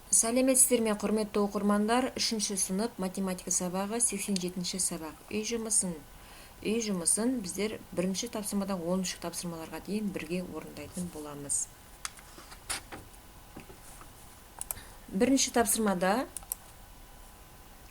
Сәлеметсіздер ме, құрметті оқырмандар! 3-ші сынып математика сабағы, 87-ші сабақ. Үй жұмысын. Үй жұмысын біздер бірінші тапсырмадан 10-шы тапсырмаларға дейін бірге орындайтын боламыз. Бірінші тапсырмада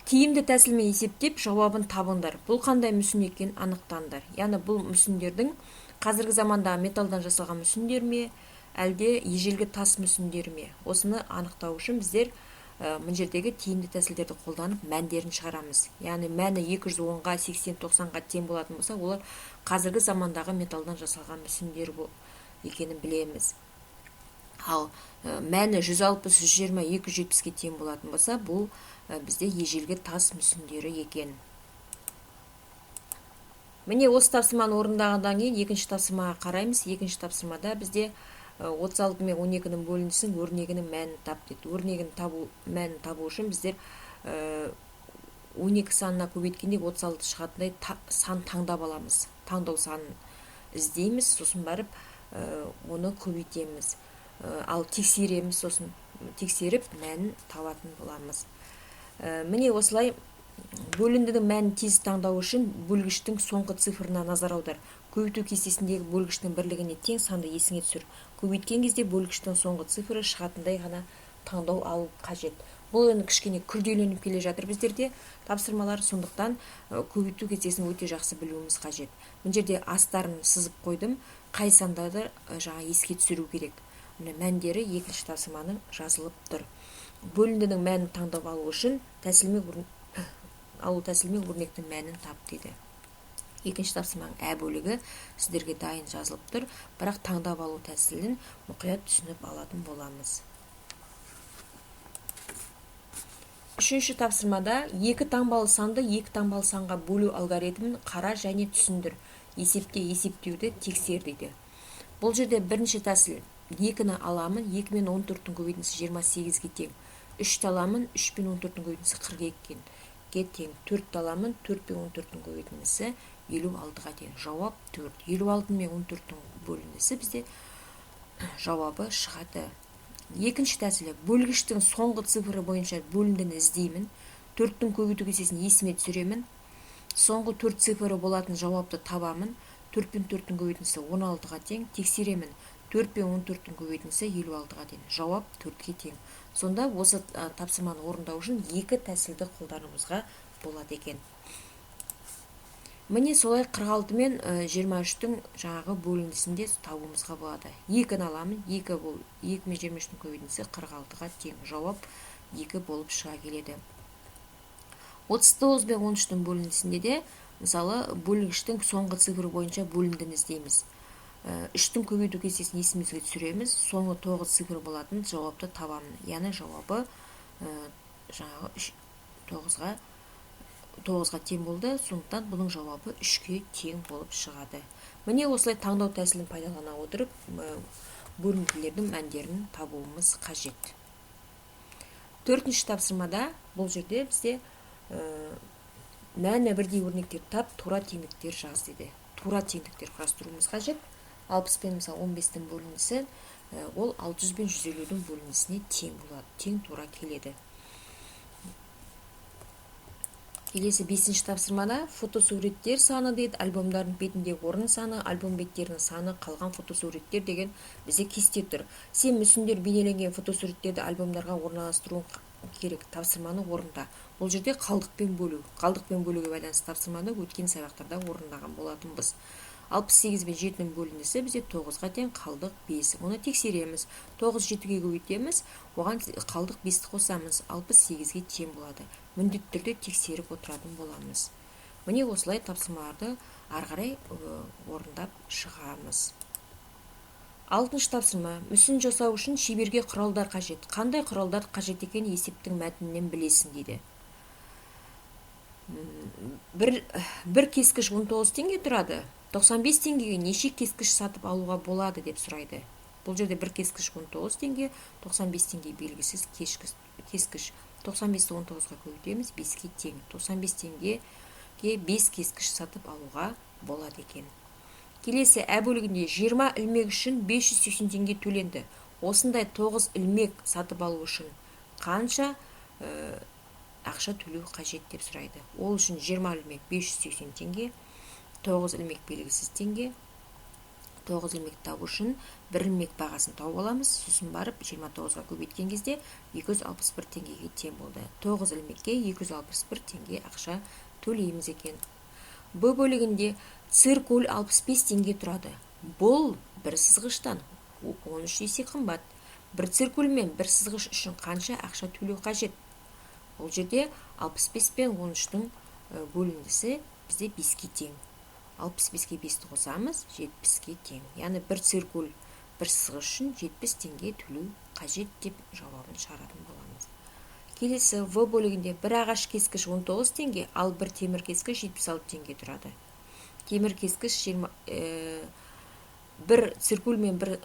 тиімді тәсілмен есептеп, жауабын табыңдар. Бұл қандай мүсін екенін анықтаңдар. Яғни бұл мүсіндердің қазіргі замандағы металдан жасалған мүсіндер ме, әлде ежелгі тас мүсіндері ме? Осыны анықтау үшін біздер мына жердегі тиімді тәсілдерді қолданып, мәндерін шығарамыз. Яғни мәні 210-ға, 80, 90-ға тең болатын болса, олар қазіргі замандағы металдан жасалған мүсіндер екенін білеміз. Ал мәні 160, 120, 270-ке тең болатын болса, бұл бізде ежелгі тас мүсіндері екен. Міне, осы тапсырманы орындағаннан кейін екінші тапсырмаға қараймыз. Екінші тапсырмада бізде 36 мен 12-нің бөліндісінің өрнегінің мәнін тап дейді. Өрнегін табу, мәнін табу үшін біздер 12 санына көбейткенде 36 шығатындай сан таңдап аламыз. Таңдау санын іздейміз, сосын барып оны көбейтеміз. Ал тексереміз, сосын тексеріп мәнін табатын боламыз. Міне, осылай бөліндінің мәнін тез таңдау үшін бөлгіштің соңғы цифрына назар аудар. Көбейту кестесіндегі бөлгіштің бірлігіне тең санды есіңе түсір. Көбейткен кезде бөлгіштің соңғы цифры шығатындай ғана таңдау алу қажет. Бұл енді кішкене күрделеніп келе жатыр біздерде тапсырмалар, сондықтан көбейту кестесін өте жақсы білуіміз қажет. Мына жерде астарын сызып қойдым, қай сандарды жаңа еске түсіру керек. Міне, мәндері екінші тапсырманың жазылып тұр. Бөліндінің мәнін таңдап алу үшін тәсілмен алу тәсілімен өрнектің мәнін тап дейді. Екінші тапсырманың ә бөлігі сіздерге дайын жазылып тұр, бірақ таңдап алу тәсілін мұқият түсініп алатын боламыз. Үшінші тапсырмада екі таңбалы санды екі таңбалы санға бөлу алгоритмін қара және түсіндір. Есепте есептеуді тексер дейді. Бұл жерде бірінші тәсіл: 2-ні аламын, 2 мен 14-тің көбейтіндісі 28-ге тең. 3-ті аламын, 3 пен 14-тің көбейтіндісі 42-ге тең. 4-ті аламын, 4 пен 14-тің көбейтіндісі 56-ға тең. Жауап 4. 56 мен 14-тің бөліндісі бізде жауабы шығады. Екінші тәсілі: бөлгіштің соңғы цифры бойынша бөліндіні іздеймін. 4-тің көбейту кестесін есіме түсіремін. Соңғы 4 цифры болатын жауапты табамын. 4 пен 4-тің көбейтіндісі 16-ға тең. Тексеремін. 4 пен 14-тің көбейтіндісі 56-ға тең. Жауап 4-ке тең. Сонда осы тапсырманы орындау үшін екі тәсілді қолдануымызға болады екен. Міне, солай 46 мен 23-тің жаңағы бөліндісін де табуымызға болады. 2-ні аламын, 2 бұл 2 мен 23-тің көбейтіндісі 46-ға тең. Жауап 2 болып шыға келеді. 39 бен 13-тің бөліндісінде де, мысалы, бөлгіштің соңғы цифры бойынша бөліндіні іздейміз. 3-тің көбейту кестесін есімізге түсіреміз. Соңғы 9 цифр болатын жауапты табамын. Яғни жауабы жаңағы 9-ға тең болды, сондықтан бұның жауабы 3-ке тең болып шығады. Міне, осылай таңдау тәсілін пайдалана отырып, бөлінділердің мәндерін табуымыз қажет. Төртінші тапсырмада бұл жерде бізде мәні бірдей өрнектер тап, тура теңдіктер жаз дейді. Тура теңдіктер құрастыруымыз қажет. 60 пен, мысалы, 15-тің бөліндісі ол 600 бен 150-дің бөліндісіне тең болады, тең тура келеді. Келесі бесінші тапсырмада фотосуреттер саны дейді, альбомдардың бетіндегі орын саны, альбом беттерінің саны, қалған фотосуреттер деген бізде кесте тұр. Сен мүсіндер бейнеленген фотосуреттерді альбомдарға орналастыруың керек. Тапсырманы орында. Бұл жерде қалдықпен бөлу. Қалдықпен бөлуге байланысты тапсырманы өткен сабақтарда орындаған болатынбыз. 68 бен 7-нің бөліндісі бізде 9-ға тең, қалдық 5. Оны тексереміз. 9 7-ге көбейтеміз, оған қалдық 5-ті қосамыз, 68-ге тең болады. Міндетті түрде тексеріп отыратын боламыз. Міне, осылай тапсырмаларды ары қарай орындап шығамыз. Алтыншы тапсырма. Мүсін жасау үшін шеберге құралдар қажет. Қандай құралдар қажет екенін есептің мәтінінен білесің дейді. Бір кескіш 19 теңге тұрады. 95 теңгеге неше кескіш сатып алуға болады деп сұрайды. Бұл жерде бір кескіш 19 теңге, 95 теңге белгісіз кескіш. 95-ті 19-ға көбейтеміз, 5-ке тең. 95 теңгеге 5 кескіш сатып алуға болады екен. Келесі ә бөлігінде 20 ілмек үшін 580 теңге төленді. Осындай 9 ілмек сатып алу үшін Қанша ақша төлеу қажет деп сұрайды. Ол үшін 20 ілмек 580 теңге, 9 ілмек белгісіз теңге. 9 ілмек табу үшін бір ілмек бағасын тауып аламыз, сосын барып 29-ға көбейткен кезде 261 теңгеге тең болды. 9 ілмекке 261 теңге ақша төлейміз екен. Б бөлігінде циркуль 65 теңге тұрады. Бұл бір сызғыштан 13 есе қымбат. Бір циркуль мен бір сызғыш үшін қанша ақша төлеу қажет? Бұл жерде 65 пен 13-тің бөліндісі бізде 5-ке тең. 65-ке 5-ті қосамыз, 70-ке тең. Яғни бір циркуль, бір сызғыш үшін 70 теңге төлеу қажет деп жауабын шығаратын боламыз. Келесі В бөлігінде бір ағаш кескіш 19 теңге, ал бір темір кескіш 76 теңге тұрады. Темір кескіш бір циркуль мен бір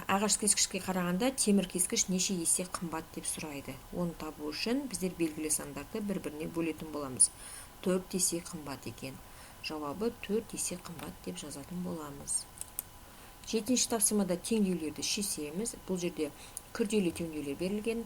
ағаш кескішке қарағанда темір кескіш неше есе қымбат деп сұрайды. Оны табу үшін біздер белгілі сандарды бір-біріне бөлетін боламыз. 4 есе қымбат екен. Жауабы 4 есе қымбат деп жазатын боламыз. 7-ші тапсырмада теңдеулерді шешеміз. Бұл жерде күрделі теңдеулер берілген.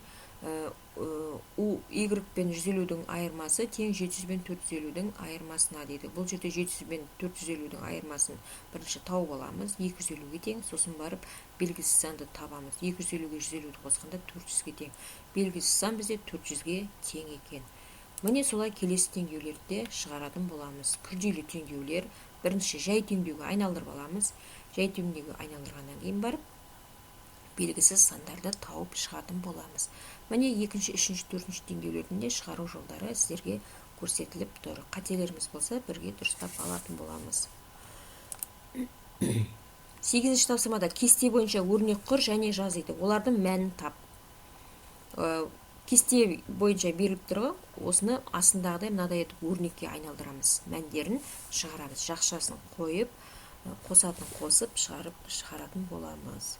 У Y пен 150-дің айырмасы тең 700 пен 450-дің айырмасына дейді. Бұл жерде 700 пен 450-дің айырмасын бірінші тауып аламыз. 250-ге тең, сосын барып белгісіз санды табамыз. 250-ге 150-ді қосқанда 400-ге тең. Белгісіз сан бізде 400-ге тең екен. Міне солай келесі теңдеулерді шығаратын боламыз. Күрделі теңдеулер бірінші жай теңдеуге айналдырып аламыз. Жай теңдеуге айналдырғаннан кейін барып белгісіз сандарды тауып шығатын боламыз. Міне екінші, үшінші, төртінші теңдеулердің де шығару жолдары сіздерге көрсетіліп тұр. Қателеріміз болса, бірге дұрыстап алатын боламыз. 8-ші тапсырмада кесте бойынша өрнек құр және жаз дейді. Олардың мәнін тап. Кесте бойынша беріліп тұр ғой, осыны астындағыдай мынадай етіп өрнекке айналдырамыз. Мәндерін шығарамыз. Жақшасын қойып, қосатын қосып, шығаратын боламыз.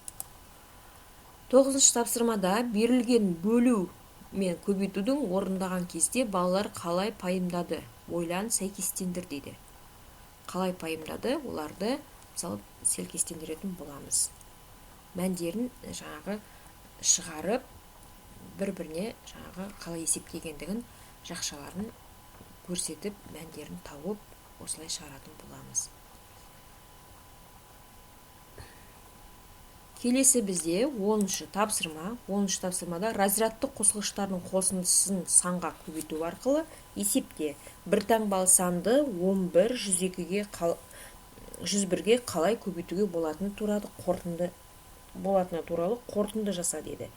9-шы тапсырмада берілген бөлу мен көбейтудің орындаған кезде балалар қалай пайымдады? Ойлан, сәйкестендір дейді. Қалай пайымдады? Оларды мысалы сәйкестендіретін боламыз. Мәндерін жаңағы шығарып, бір-біріне жаңағы қалай есептегендігін жақшаларын көрсетіп, мәндерін тауып, осылай шығаратын боламыз. Келесі бізде 10-шы тапсырма. 10-шы тапсырмада разрядты қосылғыштардың қосындысын санға көбейту арқылы есепте. Бір таңбалы санды 11, 101-ге қалай көбейтуге болатыны туралы қорытынды жаса деді.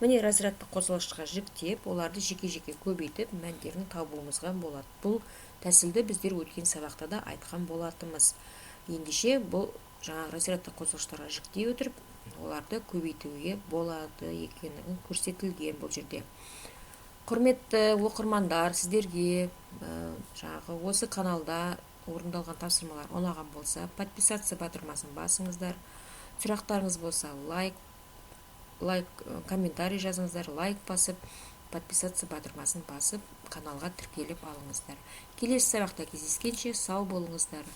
Міне разрядты қосылғышқа жіктеп, оларды жеке-жеке көбейтіп, мәндерін табуымызға болады. Бұл тәсілді біздер өткен сабақта да айтқан болатынбыз. Ендеше бұл жаңа разрядты қосылғыштарға жіктей отырып, оларды көбейтуге болады екендігін көрсетілген бұл жерде. Құрметті оқырмандар, сіздерге жаңағы осы каналда орындалған тапсырмалар ұнаған болса, подписаться батырмасын басыңыздар. Сұрақтарыңыз болса, лайк, комментарий жазыңыздар, лайк басып, подписаться батырмасын басып, каналға тіркеліп алыңыздар. Келесі сабақта кездескенше сау болыңыздар.